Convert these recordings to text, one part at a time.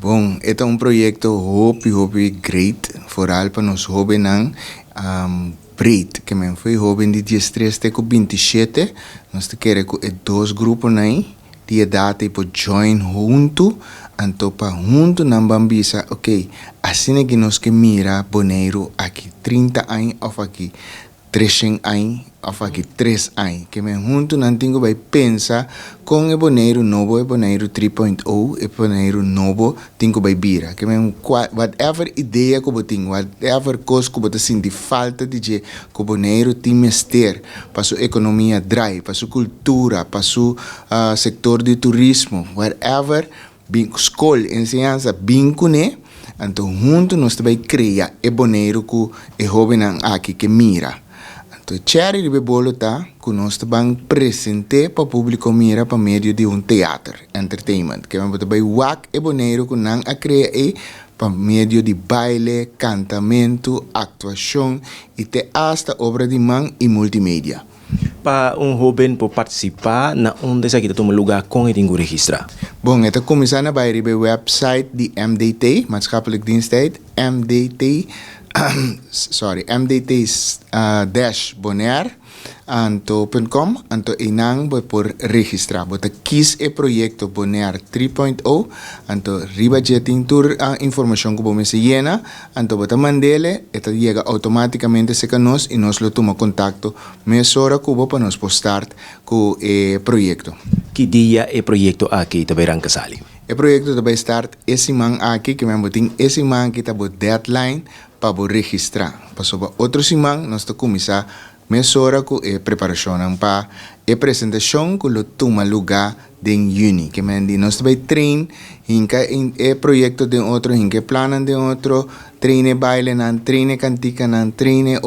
Bon, e ta un proyekto hopi hopi great, foral pa nos hóbennan breed. Ke men fo'i hóben di 13 te ku 27, nos ta kere ku e dos gruponan ei di edat ei por join huntu, anto pa huntu nan ban bisa, ok, asina ki nos ke mira Boneiru aki 30 aña òf aki 300 aña òf aki 3 aña. Ke men huntu nan tin ku bai pensa kon e Boneiru nobo, e Boneiru 3.0, e Boneiru nobo tin ku bai bira. Ke men whatever idea ku bo tin, whatever kos ku bo ta sinti falta di dje ku Boneiru tin mester pa su ekonomia drai, pa su kultura, pa su sektor di turismo, whatever, bin skol, enseñansa, bin kuné, anto huntu nos ta bai krea e Boneiru ku e hóbennan aki ke mira. Anto cherry riba e bolo ta ku nos ta ban present'é pa públiko mira pa medio di un teater, entertainment. Ke men bo ta bai wak e Boneiru ku nan a krea ei pa medio di baile, kantamentu, aktuashon i te asta obra di man i multimedia. Pa un hóben por partisipá, na unda esaki ta tuma lugá, kon e tin ku registrá? Bon, e ta kuminsá na bai riba e website di MDT, Maatschappelijk Dienst Tijd, MDT, sorry, MDT-Bonaire, anto .com, anto einan bo por registrá. Bo ta kies e proyekto Bonaire 3.0, anto riba dje tin tur informashon ku bo mester yena, anto bo ta mand'é, e ta yega outomátikamente serka nos i nos lo tuma kontakto mesora ku bo pa nos por start ku e proyekto. Ki dia e proyekto aki ta bai ranka sali? E proyekto ta bai start e siman aki, ke men bo tin e siman aki ta bo deadline pa bo registrá. Pasobra otro siman nos ta kuminsá mesora ku e preparashonnan pa e presentashon ku lo tuma lugá den yüni. Ke men di nos ta bai train hinka e proyekto den otro, hinka e plannan den otro, train e bailenan, train e kantikanan, train e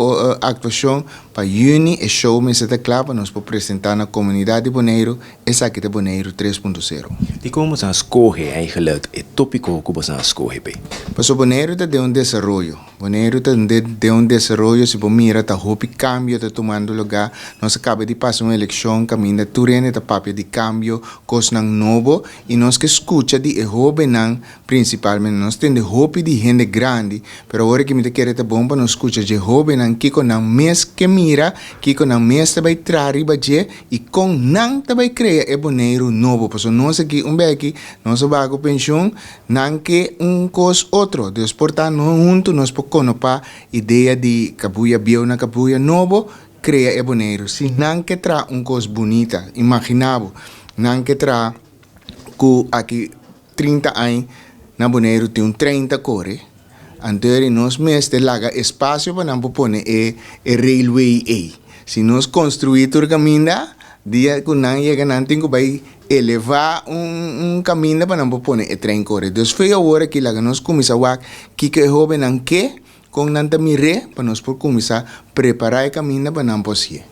aktuashon pa yüni e show mester ta kla pa nos por presentá na komunidat di Boneiru. Esaki ta Boneiru 3.0. I kon boso a skohe eigenlijk e tópiko ku boso a skohe p'e? Pasobra Boneiru ta den un desaroyo. Boneiru ta den un desaroyo, si bo mira ta hopi kambio ta tumando lugá. Nos a kaba di pasa un elekshon kaminda tur hende ta papia di kambio, kosnan nobo, i nos ke skucha di e hóbennan prinsipalmente. Nos tende hopi di hende grandi, pero awor aki mi ta kere ta bon pa nos skucha dje hóbennan kiko nan mes ke mira, kiko nan mes ta bai traha riba dje i kon nan ta bai krea e Boneiru nobo. Pasobra nos aki un beki nos a baha ku penshun, nan ke un kos otro. Dus por ta no huntu nos por konopá idea di kabuya bieu na kabuya nobo, krea e Boneiru. Si nan ke traha un kos bunita, imaginá bo, nan ke traha ku aki 30 aña na Boneiru tin un trein ta kore, anto eri nos mester laga espasio pa nan por pone e railway ei. Si nos konstruí tur kaminda, dia ku nan yega nan tin ku bai elevá un kaminda pa nan por pone e trein kore. Dus fo'i awor aki laga nos kuminsá wak kiko e hóbennan ke, kon nan ta mir'é, pa nos por kuminsá prepará e kaminda pa nan por si'é.